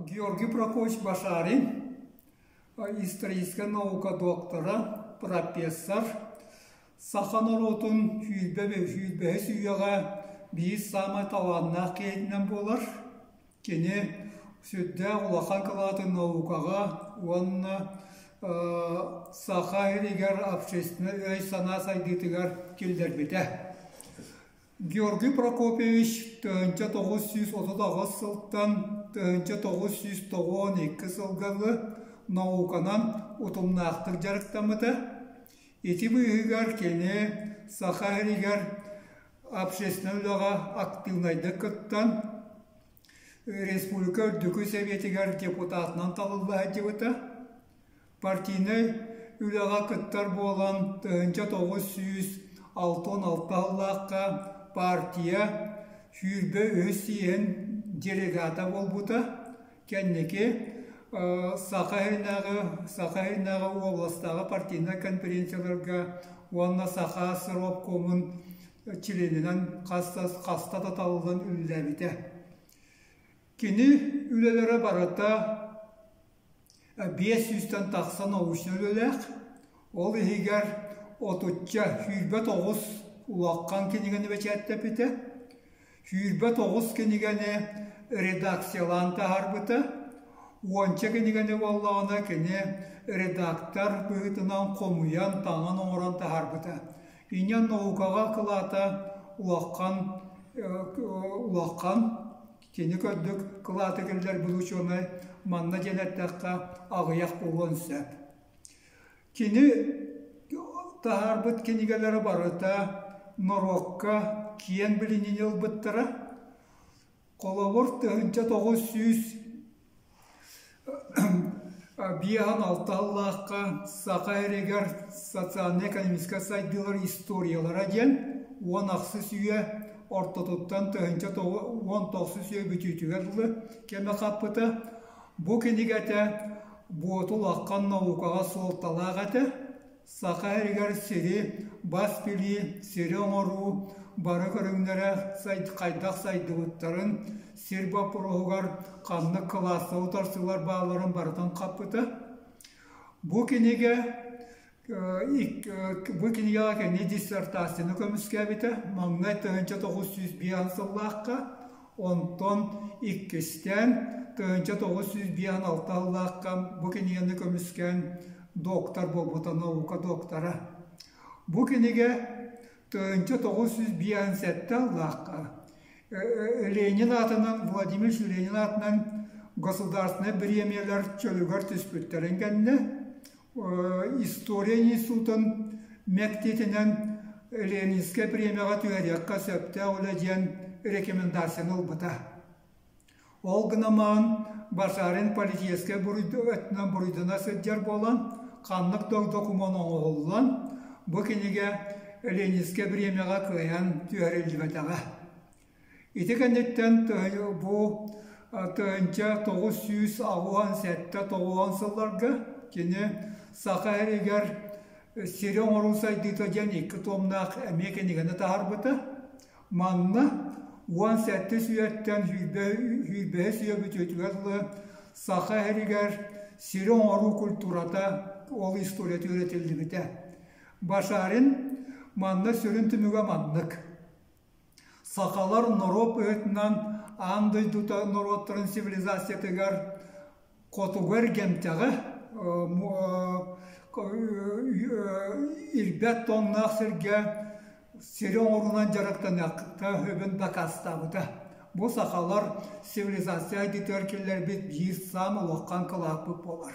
Георгий Прокопьевич Башарин, историческай наука доктора, профессор, саха норуотун сүүрбэһис үйэҕэ биир саамай талааннаах киһитинэн буолар. Кини сүрдээх улахан кылаатын наукаҕа уонна Саха сиригэр общественнай өй-санаа сайдыытыгар киллэрбитэ. Георгий Прокопьевич 1938 сылтан 1992 сылга дылы науканан утумнаахтык дьарыктаммыта. Ити быыһыгар кини Саха сиригэр общественнай үлэҕэ актыыбынайдык кыттан, республика Үрдүкү Сэбиэтигэр депутатынан талылла сылдьыбыта. Партийнай үлэҕэ кыттар буолан 1966 сыллаахха партия 23 съеһин делегата буолбута. Кэнники Саха сиринээҕи Саха сиринээҕи уобаластааҕы партийнай конференцияларга уонна Саха ССР обкомун чилиэнинэн хаста да талыллан үлэлээбитэ. Кини үлэлэрэ барыта 500-тэн тахса научнай үлэлээх, ол иһигэр отучча 29 улахан кинигэни бэчээттэппитэ, 29 кинигэни редакциялаан таһаарбыта, уонча кинигэни буоллаҕына кини редактор быһыытынан хомуйан, таҥан оҥорон таһаарбыта. Инньэ наукаҕа кылаата улахан улахан Кини көрдүк кылааты киллэрбит учуонай манна диэн эттэххэ аҕыйах буолуон сөп. Кини таһаарбыт кинигэлэрэ барыта норуокка киэҥ билиниини ылбыттара. Холобур, 1956 сыллаахха Саха сиригэр социальнай-экономическай сайдыылар историялара диэн 10-ахсыс үйэ ортотуттан 19 үйэ бүтүүтүгэр дылы кэмэ хаппыта. Бу кинигэтэ Буотул Аххан наукаҕа суолталаах этэ. Саха сиригэр сири бас билии, сири оҥоруу бары көрүҥнэрэ хайдах сайдыбыттарын, сир боппуруоһугар ханнык кылааска утарсыылар баалларын барытын хаппыта. Бу кинигэ бу кинигэҕэ кини диссертацияны көмүскээбитэ. Маҥнай 1905 сыллаахха, онтон иккистээн 1956 сыллаахха бу кинигэни көмүскээн доктор буолбута, наука доктора. Бу кинигэ 1957 сыллаахха Ленин аатынан, Владимир Ленин аатынан государственнай бириэмийэлэр чөлүгэр түспүттэрин кэннэ история институтун мэктиэтинэн Ленинскэй премияҕа түһэриэххэ сөптөөх үлэ диэн рекомендацияны ылбыта. Ол гынан Башарин политическай өттүнэн буруйдана сылдьар буолан, ханнык да докумуон оҥоһуллан, бу кинигэ Ленинскэй бириэмэҕэ кыайан түһэриллибэтэҕэ. Ити кэнниттэн бу 1987-90 сылларга кини Саха сиригэр сири оҥоруу сайдыыта диэн икки томнаах эмиэ кинигэни таһаарбыта. Манна 17 үйэттэн 25 үйэ бүтүүтүгэр дылы Саха сиригэр сири оҥоруу культурата ол историята үөрэтиллибитэ. Башарин манна сүрүн түмүгэ маннык. Сахалар норуот быһыытынан аан дойдута норуоттарын цивилизациятыгар хотугу эргэмтэҕэ ирбэт тоҥноох сиргэ сири оҥоруунан дьарыктаныахха сөбүн дакаастаабыта. Бу сахалар цивилизация айдыытыгар киллэрбит биир саамай улахан кылааппыт буолар.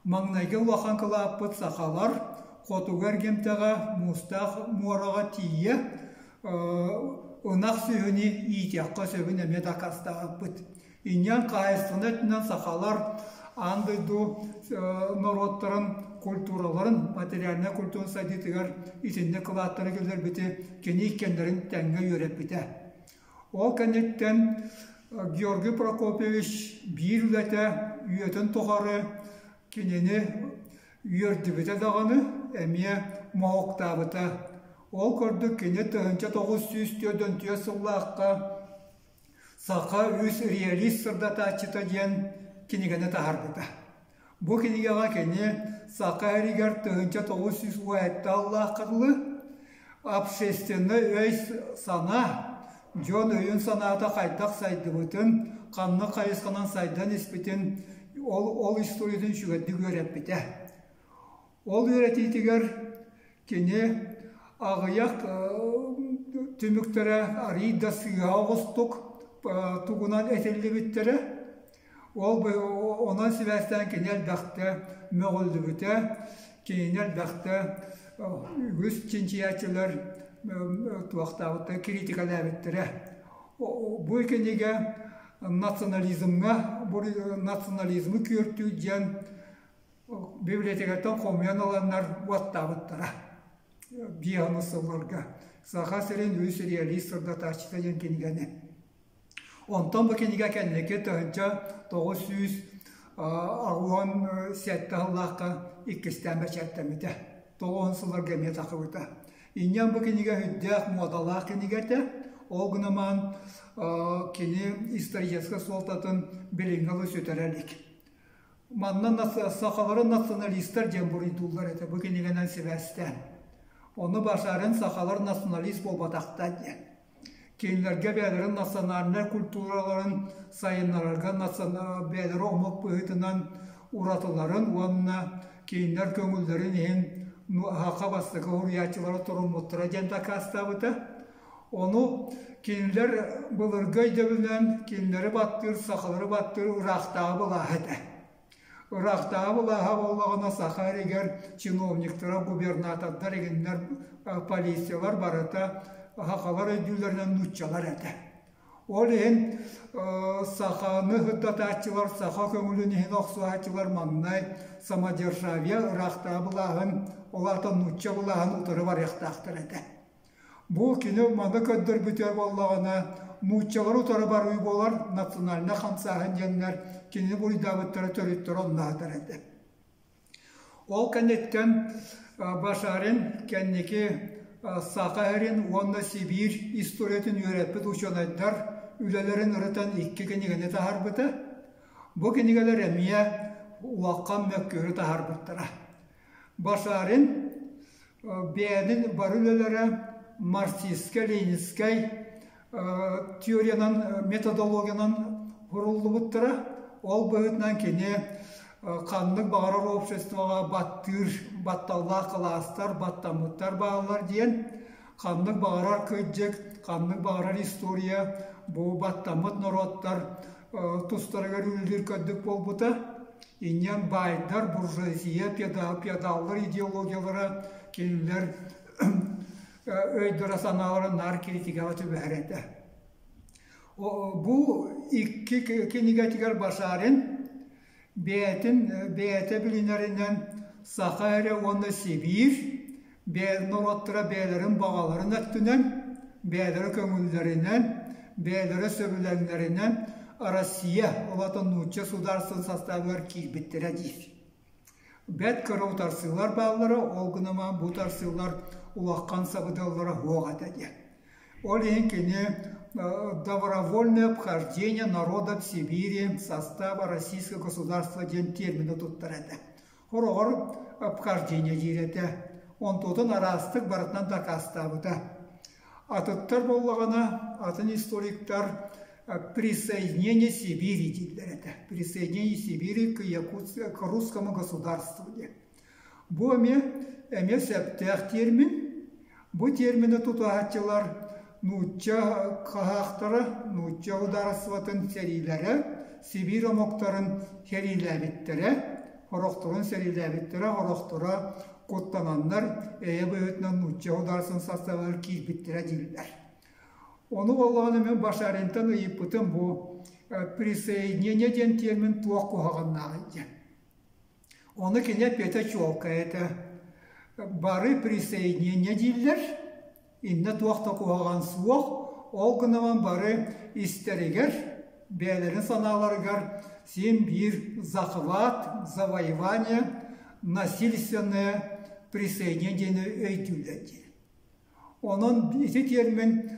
Маҥнайгы улахан кылааппыт сахалар хотугу эргимтэҕэ Муустаах муораҕа тиийэ ынах сүөһүнү иитиэххэ сөбүн эмиэ дакаастаабыппыт. Инньэн хаһаайыстыбаны өттүнэн сахалар аан дойду норуоттарын культураларын, материальнай культуратын сайдыытыгар итинник кылааттары киллэрбити кини иккиэннэрин тэҥҥэ үөрэппитэ. Ол кэнниттэн Георгий Прокопьевич биир үлэтэ үйэтин тухары кинини үөрдүбүтэ даҕаны, эмиэ моһуоктаабыта. Ол курдук кини 1944 сыллаахха Саха үс реалист сырдатааччыта диэн кинигэни таһаарбыта. Бу кинигэҕэ кини Саха сиригэр 1917 сыллаахха дылы общественнай өй-санаа, дьон өйүн-санаата хайдах сайдыбытын, ханнык хайысханан сайдан испитин ол, ол историятын үчүгэйдик үөрэппитэ. Ол үөрэтиитигэр кини аҕыйах түмүктэрэ арыый да сыыһа оҕустук тугунан этиллибиттэрэ. Ол онон сибээстээн кини элбэхтэ мөҕүллүбүтэ, кинини элбэхтэ үгүс чинчийээччилэр туохтаабыттара, кириитикэлээбиттэрэ. Бу кинигэ национализмҥа национализмы күөртүүр диэн библиотекаттан хомуйан ыланнар уоттаабыттара. Биэс сылларга Саха сирин үс реалист сырдатааччыта диэн кинигэни. Онтон бу кинигэ кэнники 1987 сыллаахха иккистээн бэчээттэммитэ. 90 сылларга эмиэ тахсыбыта. Инньэн бу кинигэ үрдээх муодалаах кинигэ этэ. Ол гынан кини историческай суолтатын билиҥҥи дылы сүтэрэ илик. Манна сахалары националистар диэн буруйдууллар этэ бу кинигэнэн сибээстээн. Ону Башарин сахалар националист буолбатахтар диэн. Кинилэргэ бэйэлэрин национальнай культураларын сайыннарарга бэйэлэрэ омук быһыытынан уратыларын уонна кинилэр көҥүллэрин иһин саха бастакы суруйааччылара туруммуттара диэн дакаастаабыта. Ону кинилэр былыргы өйдөбүлүнэн кинилэри баттыыр, сахалары баттыыр ыраахтааҕы былааһа этэ. Ыраахтааҕы былааһа буоллаҕына саха эригэр чиновниктара, губернатордар игиннэр, полициялар барыта сахалар өйдүүлэринэн нууччалар этэ. Ол иһин саханы сырдатааччылар, саха көҥүлүн иһин охсуһааччылар маҥнай самодержавие ыраахтааҕы былааһын, ол аата нуучча былааһын утары барыахтаахтар этэ. Бу кини маны көрдөрбүтэ буоллаҕына, нууччалары утары барыы буолар национальнай хамсааһын диэннэр кинини буруйдаабыттара төрүттэрэ онно этэ. Ол кэнниттэн Башарин кэнники Саха сирин уонна Сибиир историятын үөрэппит учуонайдар үлэлэрин ырытан икки кинигэни таһаарбыта. Бу кинигэлэр эмиэ улахан мөккүөрү таһаарбыттара. Башарин бэйэтин бары үлэлэрэ марксистскай-ленинскэй теориянан, методологиянан суруллубуттара. Ол быһыытынан кини ханнык баҕарар обществоҕа баттыыр, батталлаах кылаастар, баттаммыттар бааллар диэн, ханнык баҕарар кырдьык, ханнык баҕарар история бу баттаммыт норуоттар тустарыгар үлэлиир көрдүк буолбута. Инньэн баайдар, буржуазия, феодаллар идеологиялара кинилэр өйдөрө-санаалара наар критикаҕа түбэһэр этэ. Бу икки кинигэтигэр Башарин бэйэтин бэйэтэ билинэринэн саха эрэ уонна Сибиир норуоттара бэйэлэрин баҕаларын өттүнэн, бэйэлэрэ көҥүллэринэн, бэйэлэрэ сөбүлэҥнэринэн Россия, ол аата нуучча судаарыстыбатын састаабыгар киирбиттэрэ диир. Бэрт кыра утарсыылар бааллара, ол гынан бу утарсыылар улахан сабыдыаллара суох этэ диэн. Ол иһин кини «Добровольное вхождение народов Сибири в состав Российского государства» диэн термини туттар этэ. Хороҕор обхождение диир этэ. Онтуотун араастык барытынан дакаастаабыта. Атыттар буоллаҕына, атын историктар присоединение Сибири дииллэр этэ. Присоединение Сибири к, Якутск, к русскому государству диэн. Бу эмиэ, эмиэ сөптөөх термин. Бу термини тутааччылар нуучча хаһаахтара, нуучча судаарыстыбатын сэриилэрэ, Сибиир омуктарын сэриилээбиттэрэ, сорохторун сэриилээбиттэрэ, сорохторо куттананнар эйэ быһыытынан нуучча судаарыстыбатын састаабыгар киирбиттэрэ дииллэр. Ону буоллаҕына мин Башаринтан ыйыппытым бу присоединение диэн термин туох куһаҕаннааҕый диэн. Ону кини эппиэтэ чуолкай этэ. Бары присоединение дииллэр, иннэ туох да куһаҕан суох, ол гынан бары истэригэр, бэйэлэрин санааларыгар син биир захват, завоевание, насильственное присоединение диэни өйдүүллэр диир. Онон ити термин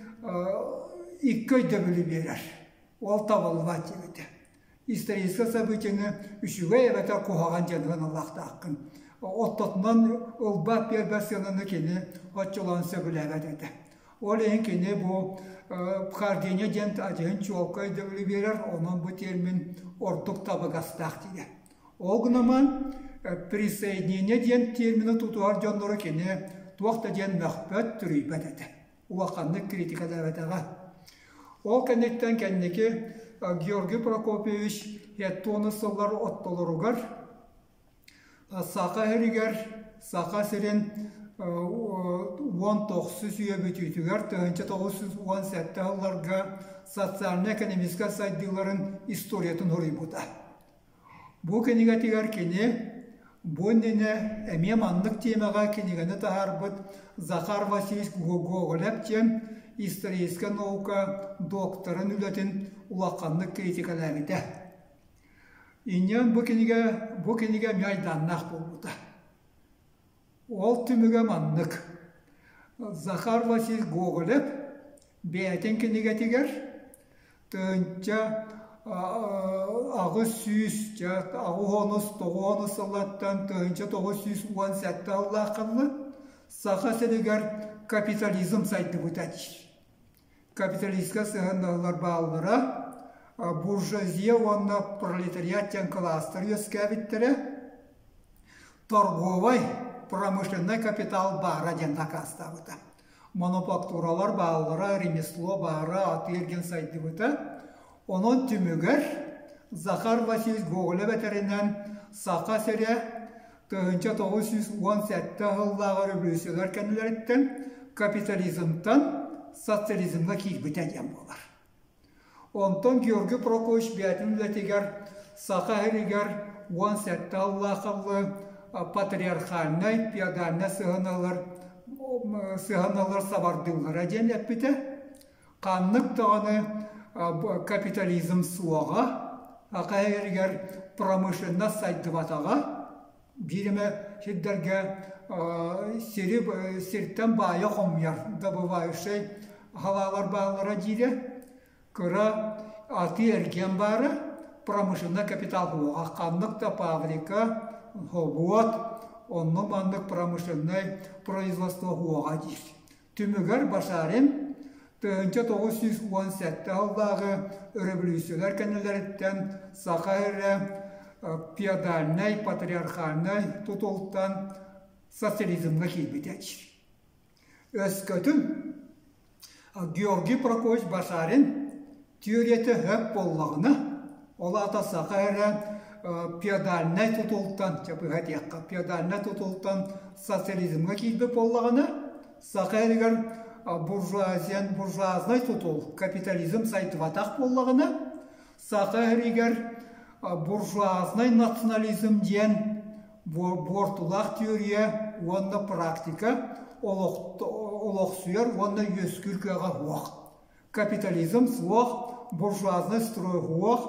икки өйдөбүлү биэрэр. Ол табыллыбат диэбитэ. Историческай событиены үчүгэй эбэтэр куһаҕан диэн ыаналаахтааххын. Оттотунан ылбат биэрбэт сыананы кини оччолоон сөбүлээбэт этэ. Ол иһин кини бу вхождение диэн адьаһын чуолкай өйдөбүлү биэрэр, онон бу термин ордук табыгастаах диye. Ол гынан присоединение диэн термини тутуһар дьоннору кини туох да диэн мөхпөт, түрүйбэт этэ. Улаханнык критикалээбэтэҕэ. Ол кэнниттэн кэнники Георгий Прокопьевич Хеттоны сыллар оттолоругар Саха сиригэр Саха сирин 19 үйэ бүтүүтүгэр 1917 сылларга социальнай-экономическай сайдыыларын историятын суруйбута. Бу кинигэтигэр кини бу иннинэ эмиэ маннык тиэмэҕэ кинигэни таһаарбыт Захар Васильевич Гоголев диэн историческай наука докторын үлэтин улаханнык критикалээбитэ. Инньэн бу кинигэ бу кинигэ эмиэ айдааннаах буолбута. Ол түмүгэ маннык. Захар Васильевич Гоголев бэйэтин кинигэтигэр 1800 80 сыллартан 1917 сыллаахха дылы Саха сиригэр капитализм сайдыбыта диир. Капиталистка сыһыаннаһылар бааллара, буржуазия уонна пролетариат диэн кылаастар үөскээбиттэрэ, торговай промышленнай капитал баара диэн дакаастаабыта. Мануфактуралар бааллара, ремесло баара, атыы-эргиэн сайдыбыта. Онон түмүгэр Захар Васильевич Гоголев этэринэн Саха сирэ 1917 сыллааҕы революциялар кэннилэриттэн капитализмтан социализмҥа киирбитэ диэн буолар. Онтон Георгий Прокопьевич бэйэтин үлэтигэр Саха сиригэр 17 сыллаахаллы патриархальнай, феодальнай сыһыаналар сыһыаналар сабардыыллара диэн эппитэ. Ханнык даҕаны капитализм суоҕа, Саха сиригэр промышленность сайдыбатаҕа, биир эмэ сирдэргэ сири сиртэн баайа хомуйар добывающай халаалар бааллара диирэ, кыра атыы-эргиэн баара, промышленнай капитал суоҕа, ханнык да фабрика, собуот, онно-маннык промышленнай производство суоҕа диир. Түмүгэр Башарин 1917 сыллааҕы өрөбөлүүссүйэлэр кэннилэриттэн саха эрэ феодальнай, патриархальнай тутултан социализмҥа киирбитэ. Өскөтүн Георгий Прокопьевич Башарин Түөрүйэтэ сөп буоллаҕына, ол аата саха эрэ феодальнай тутултан, чэ быһа диэххэ, феодальнай тутултан социализмҥа киирбит буоллаҕына, саха эригэр буржуазиян буржуазнай тутул, капитализм сайдыбатах буоллаҕына, саха эригэр буржуазнай национализм диэн буортулаах түөрүйэ уонна практика олохсуйар уонна үөскүүр кыаҕа суох. Капитализм суох, буржуазнай строй суох,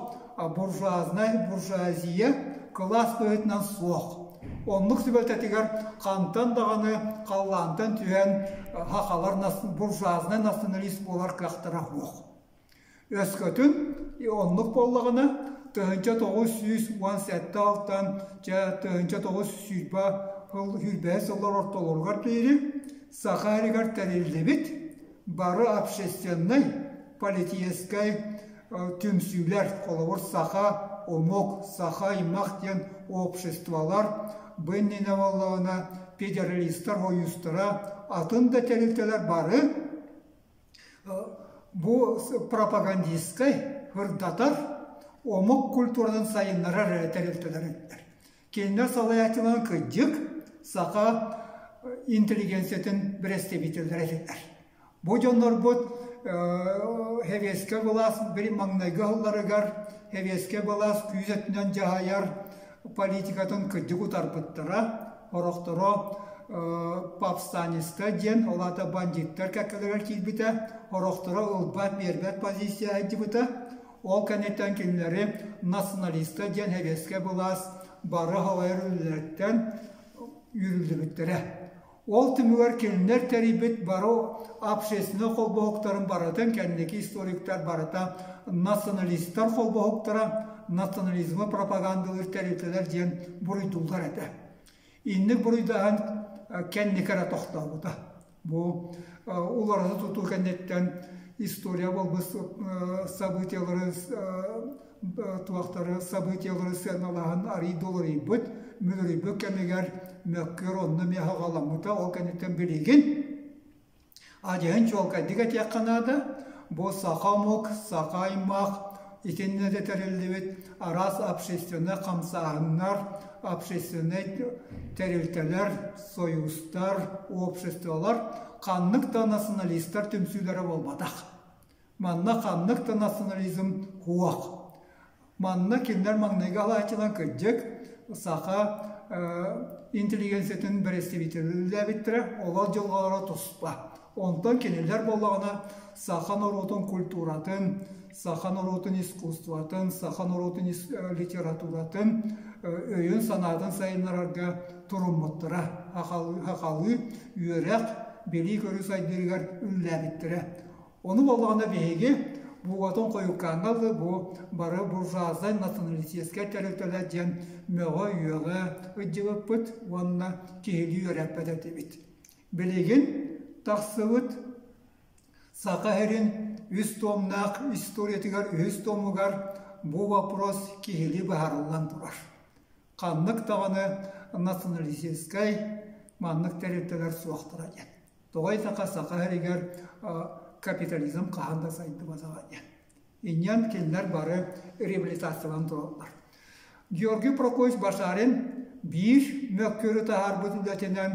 буржуазнай буржуазия кылаас быһыытынан суох. Оннук түбэлтэтигэр хантан даҕаны халлаантан түһэн сахалар буржуазнай националист буолар кыахтара суох. Өскөтүн оннук буоллаҕына 1917 алтан дьэ 1920 сыл сүүрбэһис сыллар ортолоругар диэри Саха сиригэр тэриллибит бары общественнай, политическай түмсүүлэр, холобур, саха омук, саха аймах диэн обществолар, бу иннинэ буоллаҕына федералистар сойуустара, атын да тэрилтэлэр бары бу пропагандистскай, сырдатар, омук культуратын сайыннарар эрэ тэрилтэлэр этилэр. Кинилэр салайааччыларын кырдьык саха интеллигенциятын бэрэстэбиитэллэрэ этилэр. Бу дьоннорбут Сэбиэскэй былаас били маҥнайгы сылларыгар Сэбиэскэй былаас күүс өттүнэн дьаһайар политикатын кырдьык утарбыттара. Сорохторо повстанецтар диэн, ол аата бандьыыттар кэккэлэригэр киирбитэ, сорохторо ылбат-биэрбэт позиция сылдьыбыта. Ол кэнниттэн кинилэри националистар диэн сэбиэскэй былаас бары салайар үлэлэриттэн үүрүллүбүттэрэ. Ол түмүгэр кинилэр тэрийбит бары общественнай холбоһуктарын барытын кэнники историктар барыта националистар холбоһуктара, национализмы пропагандалыыр тэрилтэлэр диэн буруйдууллар этэ. Инник буруйдаһан кэнники эрэ тохтообута. Бу уларыта тутуу кэнниттэн история буолбут событиялары туохтары событиялары сыаналаһан арый доларыйбыт, мүлүрүйбүт кэмигэр мөккүөр онно эмиэ хаҕаламмыта. Ол кэнниттэн билигин Адьаһын чуолкайдык этиэххэ наада, бу саха омук, саха аймах итиннэ да тэриллибит араас общественнай хамсааһыннар, общественнай тэрилтэлэр, сойуустар, обществолар ханнык да националистар түмсүүлэрэ буолбатах. Манна ханнык да национализм суох. Манна кинилэр маҥнайгы аһааччынан кырдьык саха интеллигенциятын бэрэстэбиитэллээбиттэрэ, олор дьылҕалара туспа. Онтон кинилэр буоллаҕына саха норуотун культуратын, саха норуотун искусствотын, саха норуотун литературатын өйүн-санаатын сайыннарарга туруммуттара, сахалыы үөрэх, билии-көрүү сайдыытыгар үлэлээбиттэрэ. Ону буоллаҕына биһиги бугатын хойуккааҥҥа дылы бу бары буржуазнай националистическай тэрилтэлэр диэн мөҕө-үөҕэ ыдьыбыппыт уонна киһилии үөрэппэт этибит. Билигин тахсыбыт Саха сирин үс туомнаах историятыгар үһүс туомугар бу вопрос киһилии быһаарыллан турар. Ханнык даҕаны националистическай маннык тэрилтэлэр суохтара диэн. Тоҕо диэтэххэ, саха сиригэр капитализм хаһан да сайдыбатаҕа диэн. Инньэн кинилэр бары реабилитацияланан тураллар. Георгий Прокофьевич Башарин биир мөккүөрү таһаарбыт үлэтинэн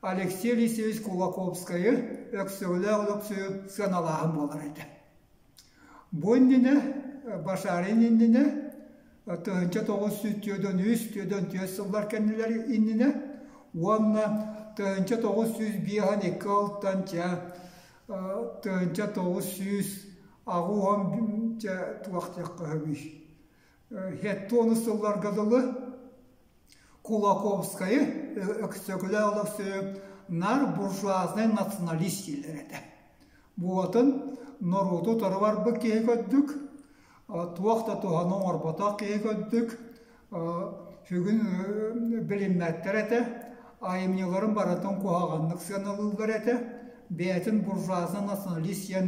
Алексей Елисеевич Кулаковскайы Өксөкүлээх Өлөксөйү сыаналааһын буолар этэ. Бу иннинэ, Башарин иннинэ, 1943-44 сыллар кэннилэр иннинэ уонна 1952 алтан чэ 1980 чэ туох диэххэ сөбүй хеттуону сылларга дылы Кулаковскайы Өксөкүлээх Өлөксөйү нар буржуазнай националист дииллэр этэ. Буотун норуоту утары барбыт киһи көрдүк, туох да туһаны оҥорботох киһи көрдүк, сүгүн билиммэттэр этэ, айымньыларын барытын куһаҕаннык сыаналыыллар этэ, бэйэтин буржуазнай националист диэн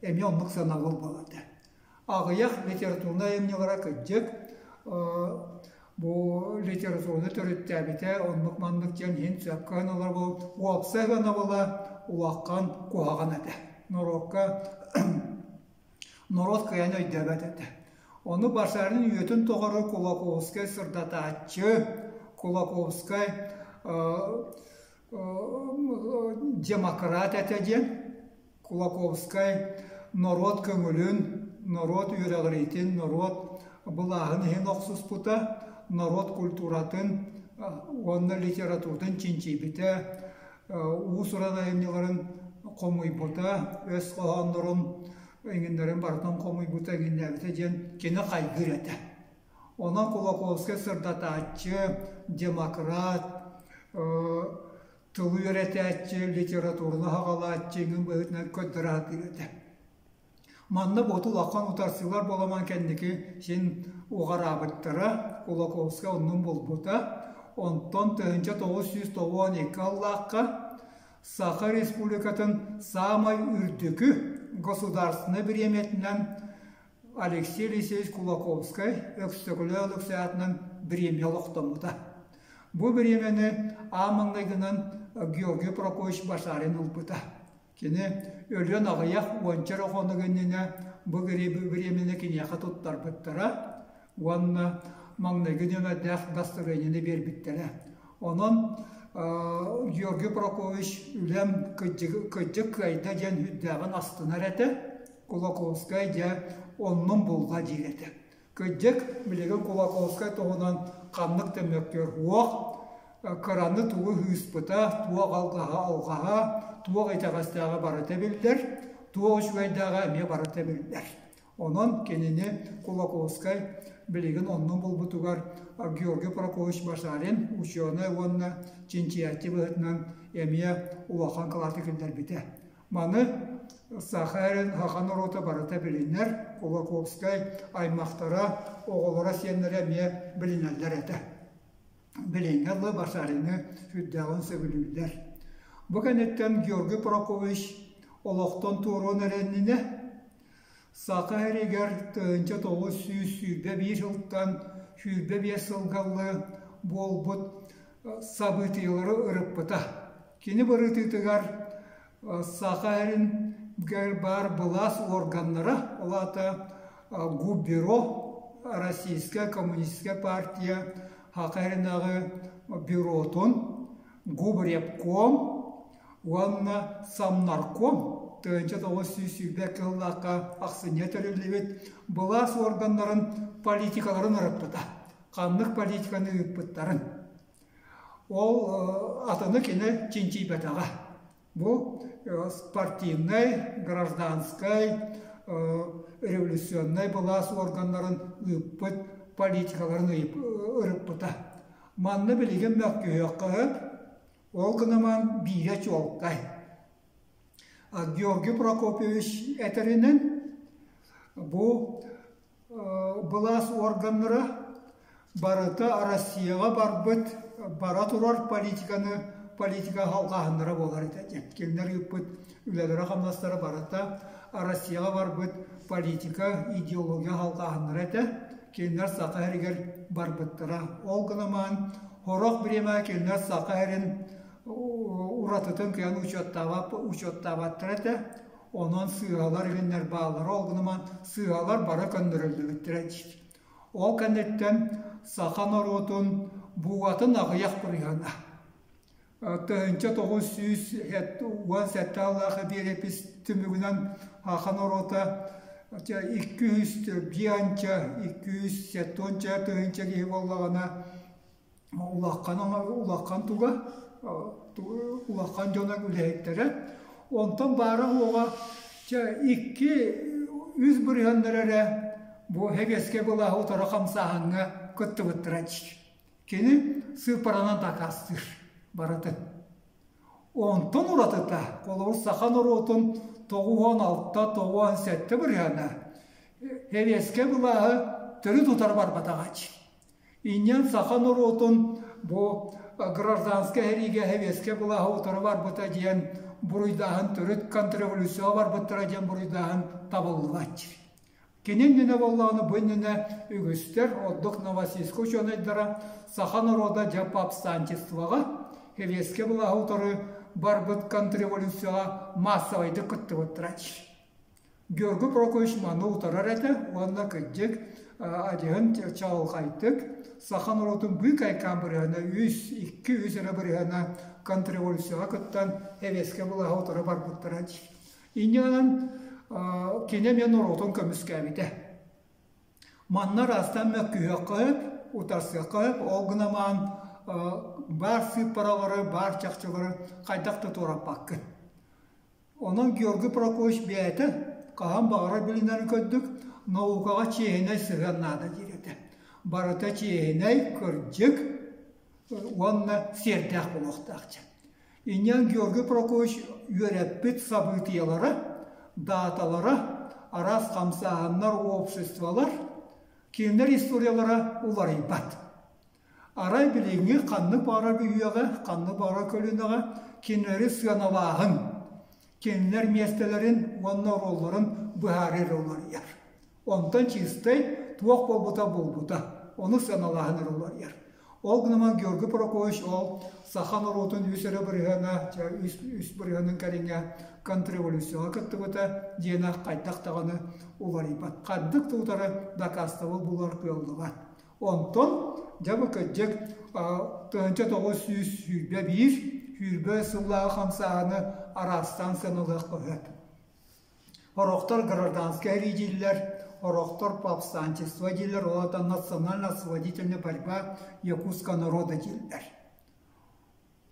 эмиэ оннук сыанабыл буолар этэ. Аҕыйах литературнай айымньылара кырдьык бу литератураны төрүттээбитэ оннук-маннык диэн иһин сөпкө гыналар бу уопсай гынабыла улахан куһаҕан этэ. Норуокка норуот кыайан өйдөөбөт этэ. Ону Башарин үйэтин тухары Кулаковскай сырдатааччы, Кулаковскай демократ этэ диэн Кулаковскай норуот көҥүлүн, норуот үөрэҕириитин, норуот былааһын иһин охсуспута, норуот культуратын уонна литературатын чинчийбитэ, уус-уран айымньыларын хомуйбута, өс хоһооннорун эҥиннэрин барытын хомуйбута, эҥиннээбитэ диэн кини хайгыыр этэ. Онон Кулаковскай сырдатааччы, демократ, тылы үөрэтээччи, литератураны аҕалааччы иҥин быһыытынан көрдөрө сатыыр этэ. Манна бу улахан утарсыылар буоламан кэнники син уҕараабыттара, Кулаковскай оннун булбута. Онтон 1992 аллаахха Саха Республикатын саамай үрдүкү государственнай бириэмийэтинэн Алексей Елисеевич Кулаковскай Өксөкүлээх Өлөксөй аатынан бириэмийэ олохтоммута. Бу бириэмэни аан маҥнайгынан Георгий Прокопьевич Башарин ылбыта. Кини өлүөн аҕыйах уонча эрэ хонук иннинэ бу бириэмэни киниэхэ туттарбыттара уонна маҥнайгы нүөмэрдээх дастабырыанньаны биэрбиттэрэ. Онон Георгий Прокопьевич үлэм кырдьык кыайда диэн үрдээҕин астынар этэ. Кулаковскай дьэ оннун булла диир этэ. Кырдьык, билигин Кулаковскай туһунан ханнык да мөккүөр суох, кыраны тугу ыыспыта, туох алҕаһа алҕаһа, туох итэҕэстээҕэ барыта биллэр, туох үчүгэйдээҕэ эмиэ барыта биллэр. Онон кинини Кулаковскай билигин оннун булбутугар Георгий Прокопьевич Башарин учуонай уонна чинчийээччи быһыытынан эмиэ улахан кылааты киллэрбитэ. Маны саха эрин саха норуота барыта билинэр. Кулаковскай аймахтара, оҕолоро, сиэннэрэ эмиэ билинэллэр этэ. Билиҥҥи дылы Башарины сүрдээҕин сөбүлүүллэр. Бу кэнниттэн Георгий Прокопьевич олохтон туоруон эрэ иннинэ Саха сиригэр 1921 сылтан 25 сылга дылы буолбут событиелары ырыппыта. Кини бырытыытыгар Саха сиригэр баар былаас уорганнара, ол аата Губбюро, Российская коммунистическая партия Саха сиринээҕи бюротун, Губрепком уонна Самнарком 1922 сыллаахха ахсынньы тэриллибит былаас уорганнарын политикаларын ырыппыта, ханнык политиканы ыыппыттарын. Ол атыны кини чинчийбэтэҕэ. Бу спортивнай, гражданскай, революционнай былаас органнарын ыыппыт политикаларын ырыппыта. Манна билигин мөккүһүөххэ сөп, ол гынан биирэ чуолкай. Георгий Прокопьевич этэринэн, бу былаас органнара барыта Россияҕа барбыт, бара турар политиканы политика халҕааһыннара буолар этэ диэн. Кинилэр ыыппыт үлэлэрэ-хамнастара барыта Россияҕа барбыт политика, идеология халҕааһыннара этэ. Кинилэр Саха сиригэр барбыттара. Ол гынан сорох бириэмэ кинилэр Саха сирин уратытын кыайан учуоттаабаттар этэ. Онон сыыһалар илиннэр бааллара, ол гынан сыыһалар бары көннөрүллүбүттэрэ диир. Ол кэнниттэн саха норуотун буугатын аҕыйах бырыһыана. 1917 сыллаах биэрэпис түмүгүнэн саха норуота 200 бианча, 270 тыһыынча киһи буоллаҕына, улахан улахан туга улахан дьоно үлэһиттэрэ. Онтон баара-суоҕа чэ 2-3 бырыһыаннара эрэ бу сэбиэскэй былааһы утары хамсааһыҥҥа кыттыбыттара диир. Кини сыыппаранан дакаастыыр барытын. Онтон уратыта, холобур, саха норуотун 96-97 бырыһыана сэбиэскэй былааһы төрүт утары барбатаҕа диир. Инньэн саха норуотун бу гражданскай сэриигэ сэбиэскэй былааһы утары барбыта диэн буруйдааһын төрүт контрреволюцияҕа барбыттара диэн буруйдааһын табыллыбат. Кини иннинэ буоллаҕына бу иннинэ үгүстэр, ордук Новороссийскай учуонайдара саха норуота дьэ повстанчествоҕа, сэбиэскэй былааһы утары барбыт контрреволюцияҕа маассабайдык кыттыбыттара. Георгий Прокопьевич маны утарар этэ уонна кырдьык адьаһын чаҕылхайдык саха норуотун быыкайкаан бырыһыана үс, икки, үс эрэ бырыһыана контрреволюцияҕа кыттан сэбиэскэй былааһы утары барбыттара диир. Инньэ гынан кини эмиэ норуотун көмүскээбитэ. Манна араастаан мөккүһүөххэ сөп, утарсыахха сөп, ол гынан баар сыыппаралары, баар чахчылары хайдах да туораппаккын. Онон Георгий Прокопьевич бэйэтэ хаһан баҕарар билинэрин курдук наукаҕа чиэһинэй сыһыан наада диир этэ. Барыта чиэһинэй, кырдьык уонна сиэрдээх буолуохтаах диэн. Инньэн Георгий Прокопьевич үөрэппит событиелара, дааталара, араас хамсааһыннар, обществолар, кинилэр историялара уларыйбат. Арай билиҥҥи ханнык баҕарар үйэҕэ, ханнык баҕарар көлүөнэҕэ кинилэри сыаналааһын, кинилэр миэстэлэрин уонна оруолларын быһаарыы эрэ уларыйар. Онтон чистай туох буолбута буолбута, ону сыаналааһын эрэ уларыйар. Ол гынан Георгий Прокопьевич ол саха норуотун үс эрэ бырыһыана, үс бырыһыанын кэриҥэ контрреволюцияҕа кыттыбыта диэнэ хайдах даҕаны уларыйбат. Ханнык да утары дакаастабыл булар кыаллыбат. Онтон дьэ бу кырдьык 1921 сүүрбэ сыллааҕы хамсааһыны араастаан сыаналыахха сөп. Сорохтор гражданскай сэрии дииллэр, сорохтор повстанчество дииллэр, ол аата национально-освободительная борьба якутского народа дииллэр.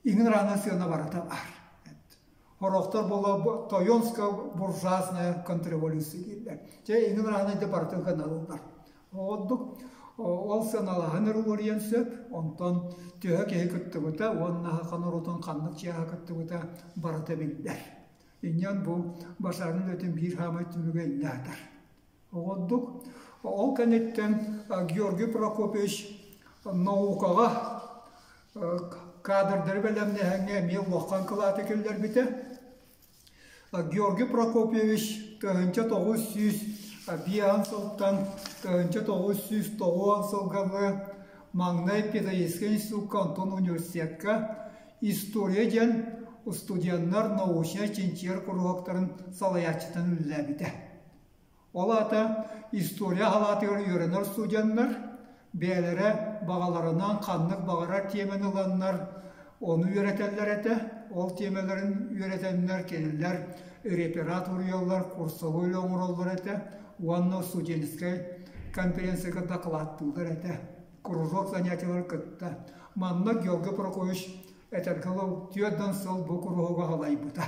Иҥин рано сыана барыта баар. Сорохтор буола Тойонская буржуазная контрреволюция дииллэр. Чэ, иҥин рано да барытын сыаналыыллар. Ордук ол сыаналааһын эрэ уларыйан сөп, онтон төһө киһи кыттыбыта уонна саха норуотун ханнык чааһа кыттыбыта барыта биллэр. Инньэн бу Башарин үлэтин биир саамай түмүгэ иннэ сытар. Оҕордук ол кэнниттэн Георгий Прокопьевич наукаҕа кадрдары бэлэмнээһиҥҥэ эмиэ улахан кылааты киллэрбитэ. Георгий Прокопьевич 1905 сылтан 1990 сылга маҥнай педагогическай институкка, онтон университекка история диэн студеннар научнай-чинчийэр куруһуоктарын салайааччытынан үлэлээбитэ. Ол аата история халаатыгар үөрэнэр студеннар бэйэлэрэ баҕаларынан ханнык баҕарар тиэмэни ыланнар ону үөрэтэллэр этэ. Ол тиэмэлэрин үөрэтэннэр кинилэр реферат суруйаллар, курсовой үлэ оҥороллор этэ уонна студенческай конференцияга дакылааттыыллар этэ. Кружок занятиелары кытта. Манна Георгий Прокопьевич этэргэ дылы 4 сыл бу куруһуогу салайбыта.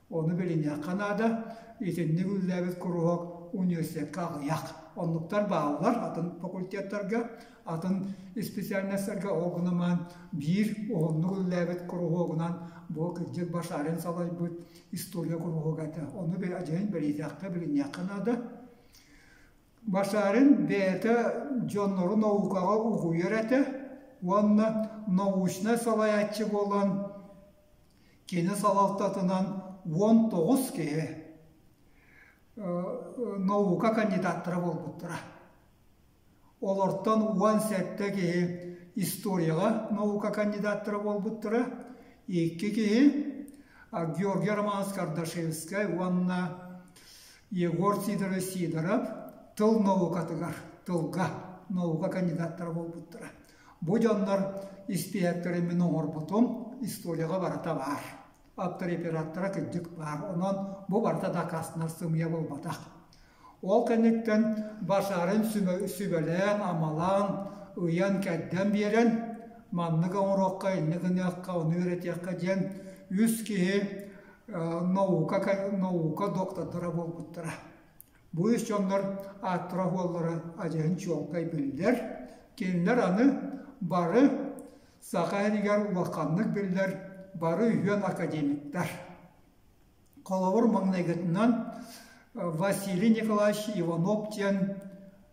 Ону билиниэххэ наада, итинник үлэлээбит куруһуок университекка аҕыйах. Оннуктар бааллар атын факультеттарга, атын специальностарга ол гынан биир уһуннук үлэлээбит куруһуогунан бу кырдьык Башарин салайбыт история куруһуога этэ. Ону дьиҥин бэлиэтиэххэ, билиниэххэ наада. Башарин бэйэтэ дьоннору наукаҕа угуйар этэ уонна научнай салайааччы буолан Кини салалтатынан 19 киһи наука кандидаттара буолбуттара. Олортон 17 киһи историяҕа наука кандидаттара буолбуттара, икки киһи Георгий Романович Кардашевскай уонна Егор Сидорович Сидоров тыл наукатыгар, тылга наука кандидаттара буолбуттара. Бу дьоннор испииһэктэрин мин оҥорбутум, историяҕа барыта баар. Авторефераттара кырдьык баар. Онон бу барыта дакаастанар сымыйа буолбатах. Ол кэнниттэн Башарин сүбэлээн, амалаан, ыйан-кэрдэн биэрэн, маннык оҥоруохха, инник гыныахха, ону үөрэтиэххэ диэн үс киһи наука, наука доктордара буолбуттара. Бу үс дьоннор ааттара-суоллара адьаһын чуолкай биллэр. Кинилэр аны бары саха сиригэр улаханнык биллэр бары үһүөн академиктар. Холобур, маҥнайгытынан Василий Николаевич Иванов диэн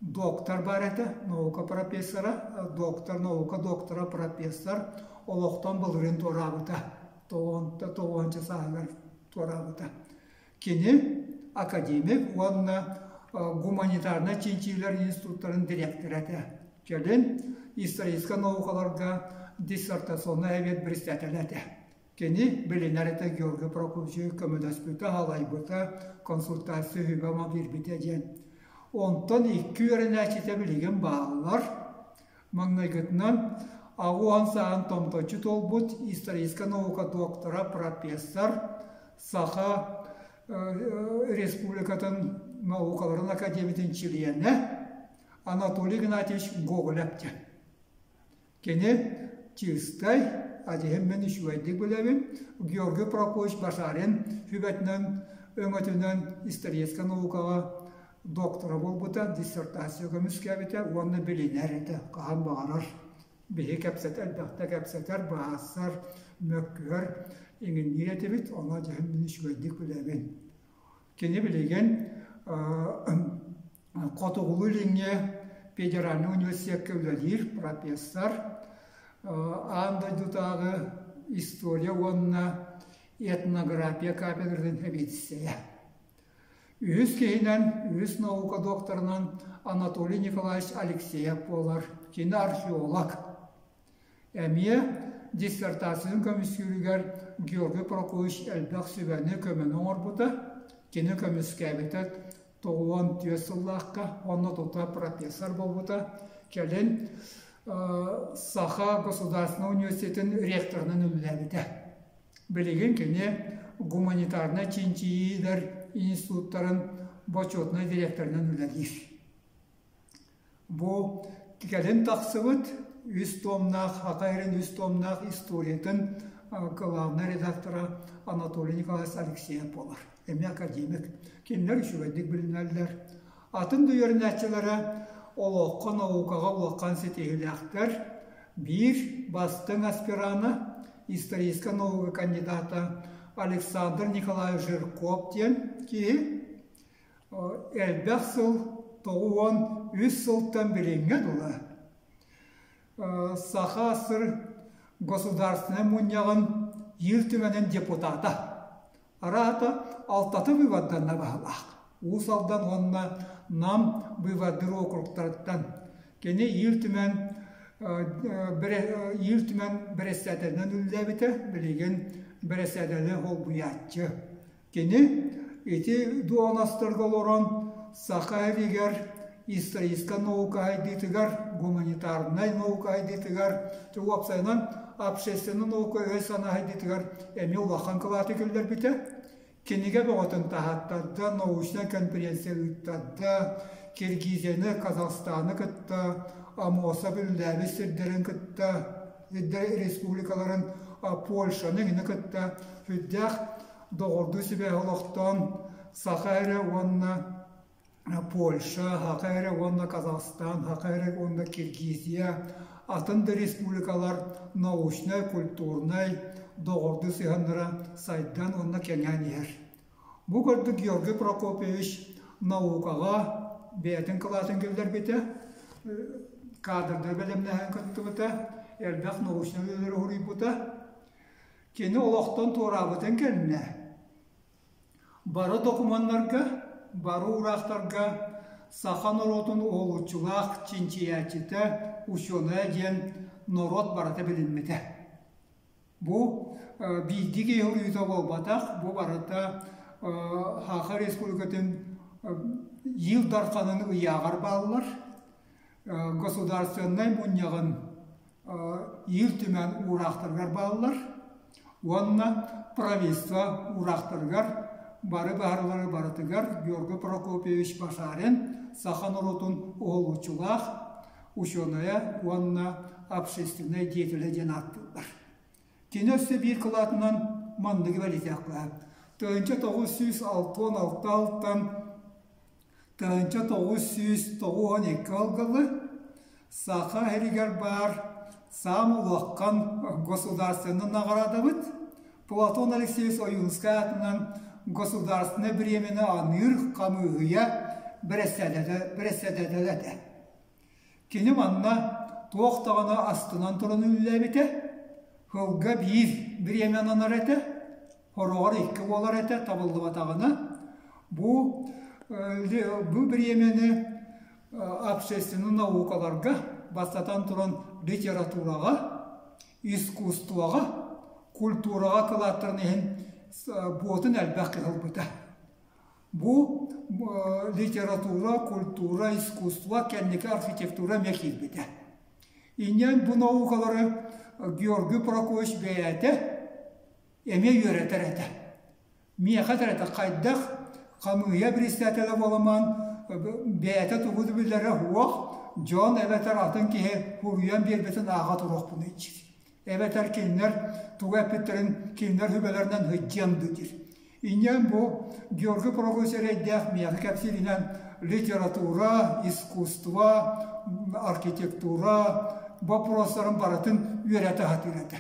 доктор баар этэ, наука профессора, доктор, наука доктора, профессор олохтон былырыын туораабыта, тоҕуонча сааһыгар туораабыта. Кини академик уонна гуманитарнай чинчийиилэр институттарын дириэктэрэ этэ. Кэлин историческай наукаларга диссертационнай эбиэт председателэ этэ. Кини билинэр этэ Георгий Прокопьевич көмөлөспүтэ, салайбыта, консультация сүбэ-ама биэрбитэ диэн. Онтон икки үөрэнээччитэ билигин бааллар. Маҥнайгытынан, 80 сааһын томточчу туолбут историческай наука доктора, профессор, Саха Республикатын наукаларын академиятын чилиэнэ Анатолий Игнатьевич Гоголев диэн. Кини чистай, адьаһын мин үчүгэйдик билэбин, Георгий Прокопьевич Башарин сүбэтинэн, өҥөтүнэн историческай наукаҕа доктора буолбута, диссертация көмүскээбитэ уонна билинэр этэ хаһан баҕарар. Биһи кэпсэтэр, элбэхтэ кэпсэтэр, быһаарсар, мөккүһэр, иҥинниир этибит, ону дьэ мин үчүгэйдик билэбин. Кини билигин Хотугулуу-Илиҥҥи федеральнай университекка үлэлиир профессор, аан дойдутааҕы история уонна этнография кафедратын сэбиэдиссэйэ. Үһүс киһинэн, үһүс наука докторынан Анатолий Николаевич Алексеев буолар. Кини археолог. Эмиэ диссертациятын көмүскүүрүгэр Георгий Прокопьевич элбэх сүбэни, көмөнү оҥорбута. Кини көмүскээбитэ 94 сыллаахха, онно тута профессор буолбута. Кэлин Саха государственнай университетын ректорынан үлэлээбитэ. Билигин кини гуманитарнай чинчийиилэр институттарын бочуотунай директорынан үлэлиир. Бу кэлин тахсыбыт үс томнаах Саха сирин үс томнаах историятын главнай редактора Анатолий Николаевич Алексеев буолар. Эмиэ академик. Кинилэр үчүгэйдик билинэллэр. Атын да үөрэнээччилэрэ олоххо, наукаҕа улахан ситиһиилээхтэр. Биир бастыҥ аспирана, историческай наука кандидата Александр Николаевич Жирков диэн киһи элбэх сыл. 93 сылтан билиҥҥэ дылы Саха ССР Государственнай Мунньаҕын Ил Түмэнин депутата. Араата алтата быыбарданна баһылаах. Уус Алдан уонна Нам быыбардыыр уокуруктарыттан. Кини Ил Түмэн Ил Түмэн бэрэссэдээтэлинэн үлэлээбитэ, билигин бэрэссэдээтэли солбуйааччы. Кини ити дуонастарга олорон Саха сиригэр историческай наука сайдыытыгар, гуманитарнай наука сайдыытыгар, уопсайынан общественнай наука өй-санаа сайдыытыгар эмиэ улахан кылааты киллэрбитэ. Кинигэ бөҕөтүн таһааттарда, научнай конференция ыыттарда, Киргизияны, Казахстаны кытта, Амосов үлэлээбит сирдэрин кытта, республикаларын, Польшаны эҥини кытта сүрдээх доҕордуу сибээһи олохтоон Саха эрэ уонна Польша, Саха эрэ уонна Казахстан, Саха эрэ уонна Киргизия, атын да республикалар научнай, культурнай доҕордуу сыһыаннара сайдан уонна кэҥээн иһэр. Бу курдук Георгий Прокопьевич наукаҕа бэйэтин кылаатын киллэрбитэ, кадрдар бэлэмнээһин кыттыбыта, элбэх научнай үлэлэри уһуруйбута. Кини олохтон туораабытын кэннэ бары докумуоннарга, бары уураахтарга саха норуотун уһулуччулаах чинчийээччитэ, учуонайа диэн норуот барыта билиммитэ. Бу биирдии киһи уруйута буолбатах, бу барыта Саха Республикатын Ил Дарханын ыйааҕар бааллар. Государственнай мунньаҕын Ил Түмэн уураахтарыгар бааллар уонна правительство уураахтарыгар бары баһарылары барытыгар Георгий Прокопьевич Башарин саха норуотун уһулуччулаах учуонайа уонна общественнай деятелэ диэн ааттыыллар. Кини өссө биир кылаатынан манныгы бэлиэтиэххэ 1966 алтан 1992 алгалы Саха сиригэр баар саамай улахан государственнай наҕараадабыт Платон Алексеевич Ойуунскай аатынан государственнай бириэмэни аныыр хамыыһыйа бэрэссэдээтэлэ этэ. Кини манна туох даҕаны астынан туран үлэлээбитэ, сылга биир бириэмэ ананар этэ, Хороҕор икки буолар этэ, табыллыбатаҕына бу бу бириэмэни общественнай наукаларга, бастатан туран литератураҕа, искусствоҕа, культураҕа кылааттарын иһин буотун элбэх киһи ылбыта. Бу литература, культура, искусство кэнники архитектура эмиэ киирбитэ. Инньэн бу наукалары Георгий Прокопьевич бэйэтэ эмиэ үөрэтэр этэ. Миэхэ этэр этэ, хайдах хамыыһыйа председателэ буоламан бэйэтэ тугу да билэрэ суох, дьон эбэтэр атын киһи суруйан биэрбитин ааҕа туруохпунуй диир. Эбэтэр кинилэр тугу эппиттэрин кинилэр сүбэлэринэн сылдьыам дуу диир. Инньэн бу Георгий Прокопьевич эрэйдээх миэхэ кэпсииринэн литература, искусство, архитектура боппуруостарын барытын үөрэтэ сатыыр этэ.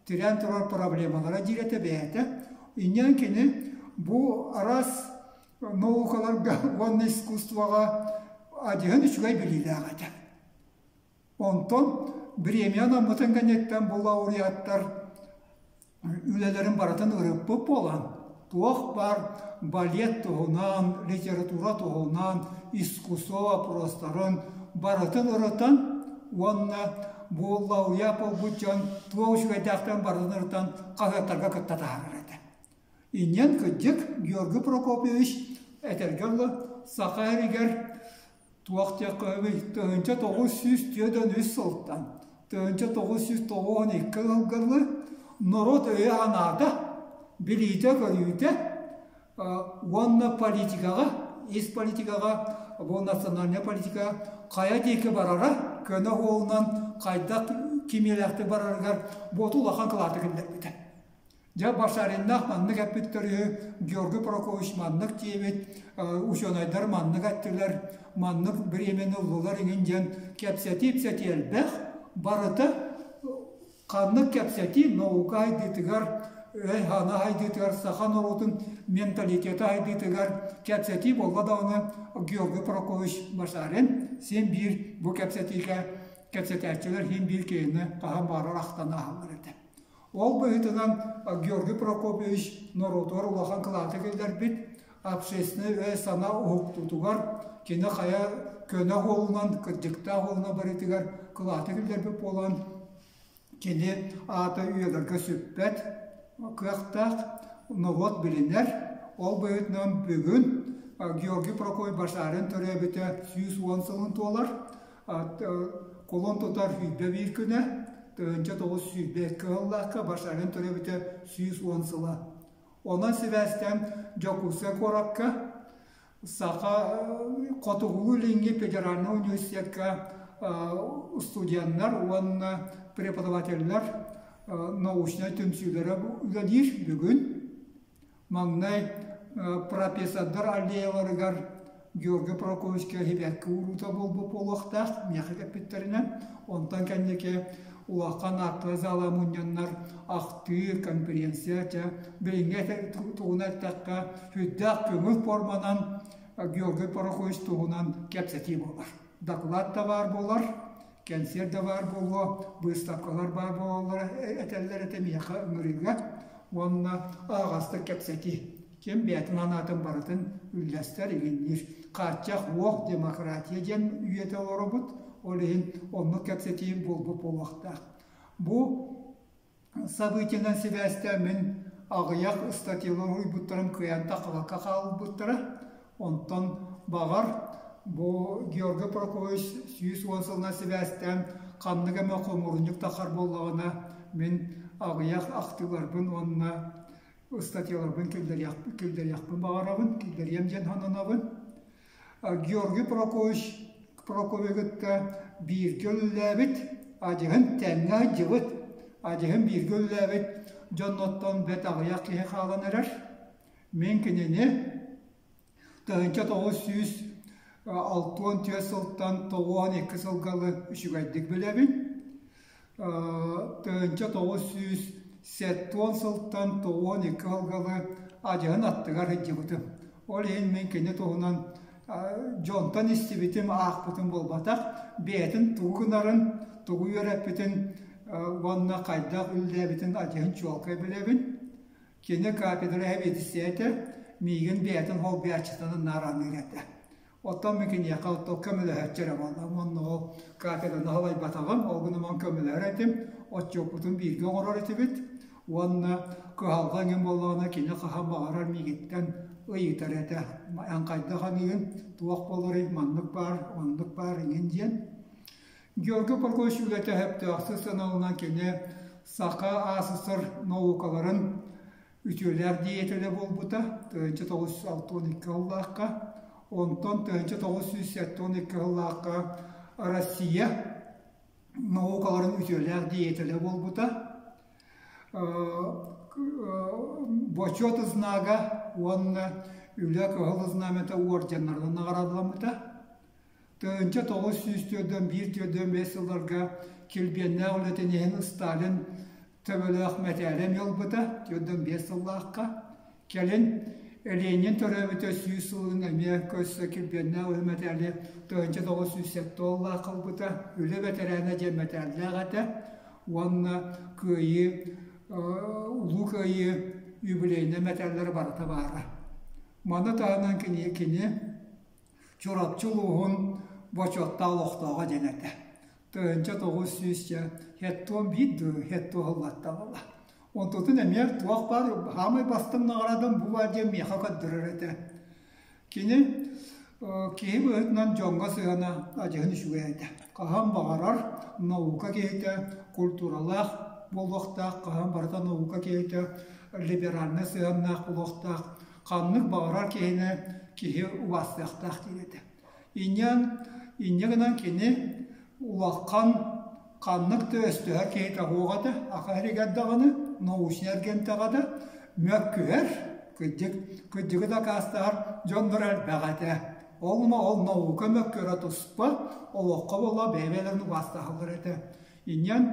Тирээн турар проблемалара диир этэ бэйэтэ. Инньэн кини бу араас наукаларга уонна искусствоҕа адьыһын үчүгэй билиилээх этэ. Онтон бириэмийэ анаммытын кэнниттэн бу лауреаттар үлэлэрин барытын ырыппыт буолан, туох баар балет туһунан, литература туһунан, искусство вопростарын барытын ырытан уонна бу лауреат буолбут дьон туох үчүгэйдээхтэрин барытын ырытан хаһыаттарга кытта таһаарар этэ. Инньэн кырдьык Георгий Прокопьевич этэргэ дылы саха сиригэр Туох диэххэ 1943 сылтан 1992 сылга дылы норуот өйө-санаата, билиитэ-көрүүтэ уонна политикаҕа, ис политикаҕа, бу национальнай политика хайа диэки барара, көнө суолунан хайдах кимиэлээхтик барарыгар буоту улахан кылааты киллэрбитэ. Дьэ, Башариннаах маннык эппиттэр үһү, Георгий Прокопьевич маннык диэбит, учуонайдар маннык эттилэр, маннык бириэмэни ыллылар иҥин диэн кэпсэтии-ипсэтии элбэх, барыта ханнык кэпсэтии наука сайдыытыгар, өй-санаа сайдыытыгар, саха норуотун менталитета сайдыытыгар кэпсэтии буолла даҕаны Георгий Прокопьевич Башарин син биир бу кэпсэтиигэ кэпсэтээччилэр син биир киһини хаһан баҕарар ахтан ааһаллар этэ. Ол быһыытынан Георгий Прокопьевич норуотугар улахан кылааты киллэрбит, общественнай өй-санаа уһуктуутугар кини хайа көнө суолунан, кырдьыктаах суолунан барыытыгар кылааты киллэрбит буолан, кини аата үйэлэргэ сүппэт кыахтаах, норуот билинэр. Ол быһыытынан бүгүн Георгий Прокопьевич Башарин төрөөбүтэ 110 сылын туолар. Кулун тутар 101 күнэ, 1922 сыллаахха Башарин төрөөбүтэ 110 сыла. Онон сибээстээн Дьокуускай куоракка Саха Хотугулуу-Илиҥҥи федеральнай университекка студеннар уонна преподавателлэр научнай түмсүүлэрэ үлэлиир бүгүн. Маҥнай профессордар аллеяларыгар Георгий Прокопьевичка сибэкки ууруута буолбут буолуохтаах, миэхэ кэппиттэринэн. Онтон кэнники улахан ааттара зала мунньаннар ахтыы, конференция, чэ, билиҥҥи тугунан эттэххэ, сүрдээх көҥүл форманан Георгий Прокопьевич туһунан кэпсэтии буолар. Доклад да баар буолар, кэнсиэр да баар буолуо, быыстапкалар баар буолаллара этэллэр этэ миэхэ ыҥырыыга уонна аһаҕастык кэпсэтии. Ким бэйэтин санаатын барытын үллэстэр, иҥинниир. Хааччах уох демократия диэн үйэтэ олоробут, ол иһин оннук кэпсэтии буолбут буолуохтаах. Бу Событиенан сибээстээн мин аҕыйах ыстатыйалар уһуйбуттарым кыайан таххыбакка хаалбыттара. Онтон баҕар бу Георгий Прокопьевич 110 сылынан сибээстээн ханнык эмэ хомуурунньук тахсар буоллаҕына мин аҕыйах ахтыыларбын уонна ыстатыйаларбын киллэриэхпин баҕарабын, киллэриэм диэн сананабын. Георгий Прокопьевич Прокопьевы кытта бииргэ үлэлээбит, адьыһын тэҥҥэ сылдьыбыт, адьыһын бииргэ үлэлээбит дьонноттон бэрт аҕыйах киһи хаалан эрэр. Мин кинини 1964 сылтан 92 сылга үчүгэйдик билэбин. 1970 сылтан 92 сылга адьаһын аттыгар сылдьыбытым. Ол иһин мин кини туһунан дьонтон истибитим, аахпытым буолбатах, бэйэтин тугу гынарын, тугу үөрэппитин уонна хайдах үлэлээбитин адьаһын чуолкай билэбин. Кини кафедра сэбиэдиссэйэ этэ, миигин бэйэтин холбуйааччытынан наар аныыр этэ. Оттон мин киниэхэ оттон көмөлөһөөччү эрэ буоллаҕым уонна ол кафедраны салайбатаҕым, ол гынан көмөлөһөр этим, отчуоппутун бииргэ оҥорор этибит уонна кыһалҕа эҥин буоллаҕына кини хаһан баҕарар миигиттэн ыйытар этэ, эн хайдах аныыгын, туох буоларый, маннык баар, оннук баар эҥин диэн. Георгий Прокопьевич үлэтэ сөптөөхтүк сыаналанан кини Саха АССР наукаларын үтүөлээх деятелэ буолбута 1962 сыллаахха, онтон 1972 сыллаахха Россия наукаларын үтүөлээх деятелэ буолбута. Бочуот знага уонна Үлэ Кыһыл Знамята уордьаннарынан наҕараадаламмыта. 1941 сылларга килбиэннээх үлэтин иһин Сталин төбөлөөх мэтээлэ эмиэ ылбыта 45 сыллаахха. Кэлин Ленин төрөөбүтэ 100 сылын эмиэ көрсө килбиэннээх үлэ мэтээли 1907 сыллаахха ылбыта. Үлэ бэтэрээнэ диэн мэтээллээх этэ уонна Кыайыы Улуу Кыайыы юбилейнай мэтээллэрэ барыта баара. Маны таһынан кини, кини Чурапчы улууһун бочуоттаах олохтооҕо диэн этэ. 1971 дуу, хеттуо сыллаттан ыла. Онтутун эмиэ туох баар саамай бастыҥ наҕараадам бу баар диэн миэхэ көрдөрөр этэ. Кини киһи быһыытынан дьоҥҥо сыһыана адьаһын үчүгэй этэ. Хаһан баҕарар наука киһитэ культуралаах буолуохтаах, хаһан барыта наука киһитэ либеральнай сыһыаннаах буолуохтаах, ханнык баҕарар киһини киһи убаастыахтаах диир этэ. Инньэ, инньэ гынан кини улахан ханнык да өстөһөр киһитэ суох этэ, аха иһигэр даҕаны, научнай эргимтэҕэ да мөккүһэр, кырдьык, кырдьыгы дакаастаһар дьоннор элбэх этэ. Ол ол наука мөккүөрэ туспа, олоххо буолла бэйэ-бэйэлэрин убаастаһаллар этэ. Инньэн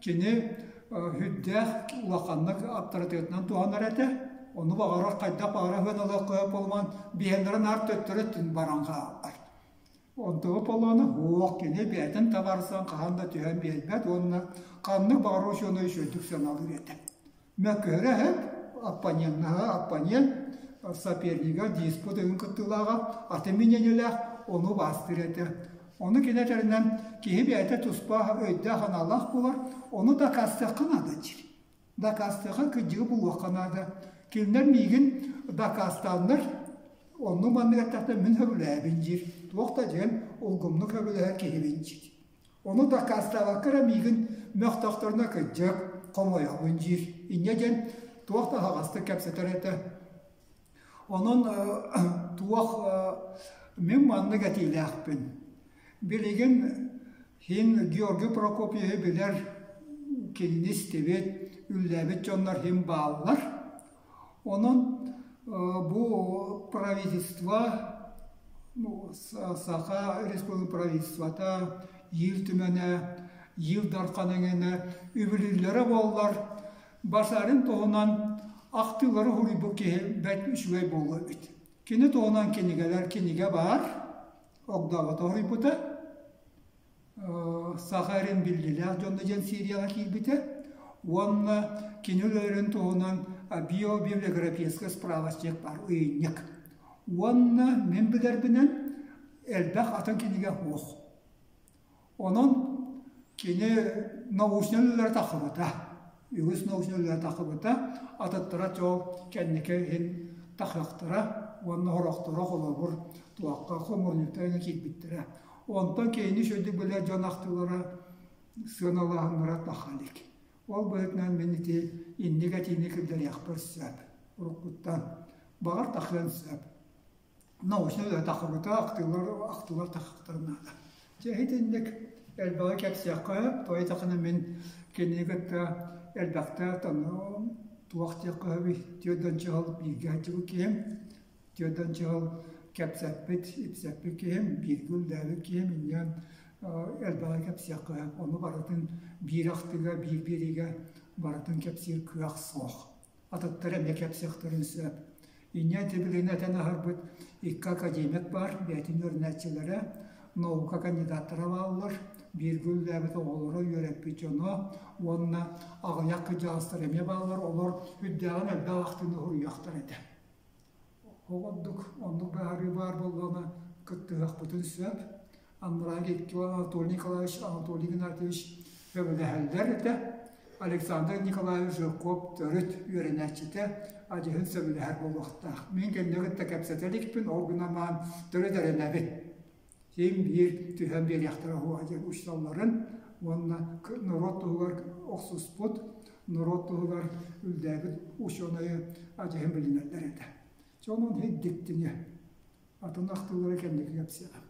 кини Үрдээх улаханнык аптарытыатынан туһанар этэ. Ону баҕарар хайдах баҕарар сыаналыахха буолуман биһиэннэрэ наар төттөрү өттүн баран хаалар. Онтуга полуона суох кини бэйэтин табаарыстан хаһан да түһэн биэрбэт уонна ханнык баҕарар учуонай үчүгэйдик сыаналыыр этэ. Мөккүөрэ сөп, оппоненнаһа оппонент, сопернига диспут өҥ кыттыылааҕа атын мнениелээх, ону убаастыыр этэ. Ону кини этэринэн киһи бэйэтэ туспа өйдөөх-санаалаах буолар, ону дакаастыахха наада диир. Дакаастыахха кырдьыгы булуохха наада. Кинилэр миигин дакаастааннар, оннук маннык эттэхтэринэ мин сөбүлээбин диир. Туох да диэн улгумнук сөбүлэһэр киһибин диир. Ону дакаастаабакка эрэ миигин мөхтөхтөрүнэ кырдьык, хомойобун диир. Инньэ диэн туох да аһаҕастык кэпсэтэр этэ. Онон туох мин маннык этиилээхпин. Билигин син Георгий Прокопьевиһы билэр, кинини истибит, үллээбит дьоннор син бааллар. Онон бу правительство Саха Республикатын правительствота, Ил Түмэнэ, Ил Дархан эҥинэ үбүлүүллэрэ буоллар, Башарин туһунан ахтыылары суруйбут киһи бэрт үчүгэй буолуо эбит. Кини туһунан кинигэлэр кинигэ баар, огдообото суруйбута. Саха эрин биллиилээх дьоно диэн Сирияҕа киирбитэ уонна кини үлэлэрин туһунан биобиблиографическай справочник баар ыйынньык. Уонна мин билэрбинэн элбэх атын кинигэ суох. Онон кини научнай үлэлэрэ тахсыбыта. Үгүс научнай үлэлэрэ тахсыбыта. Атыттара чол кэнники иһин тахыахтара уонна сорохторо холобур туохха хомурньуктарга киирбиттэрэ. Онтон киһини үчүгэйдик билэр дьон ахтыылара, сыаналааһыннара таха илик. Ол быһыытынан мин ити инник этиини киллэриэхпэр сөп. Уруккуттан. Баҕар тахыан сөп. Научнай үлэ тахыбыта, ахтыылар, ахтыылар тахыахтарын наада. Дьэ итинник элбэҕи кэпсиэххэ сөп. Тоҕо диэтэххинэ мин кинини кытта элбэхтэ туох диэххэ сөбүй, түөрт сыл бииргэ сылдьыбыт киһим. Түөрт сыл кэпсэппит, ипсэппит киһим, бииргэ үлэлээбит киһим инньэ элбэҕи кэпсиэххэ сөп. Ону барытын биир ахтыыга, биир биэриигэ барытын кэпсиир кыах суох. Атыттар эмиэ кэпсиэхтэрин сөп. Инньэ ити билигин этэн аһарбыт икки академик баар, бэйэтин үөрэнээччилэрэ, наука кандидаттара бааллар, бииргэ үлэлээбит оҕолоро, үөрэппит дьоно уонна аҕыйах кырдьаҕастар эмиэ бааллар, олор үрдээҕин элбэх ахтыыны суруйуохтар этэ. Ол курдук оннук быһаарыы баар буоллаҕына кыттыһыахпытын сөп. Анараа икки Анатолий Николаевич, Анатолий Игнатьевич сөбүлэһэллэр этэ. Александр Николаевич Жирков төрүт үөрэнээччитэ адьаһын сөбүлэһэр буолуохтаах. Мин кинини кытта кэпсэтэ иликпин, ол гынан баран төрүт эрэнэбин. Син биир түһэн биэриэхтэрэ уһуоҕа диэн учууталларын уонна норуот туһугар охсуспут, норуот туһугар үллээбит учуонайы адьаһын билинэллэр этэ. Дьэ онон дьиктини атын ахтыылары кэнники кэпсиэҕим.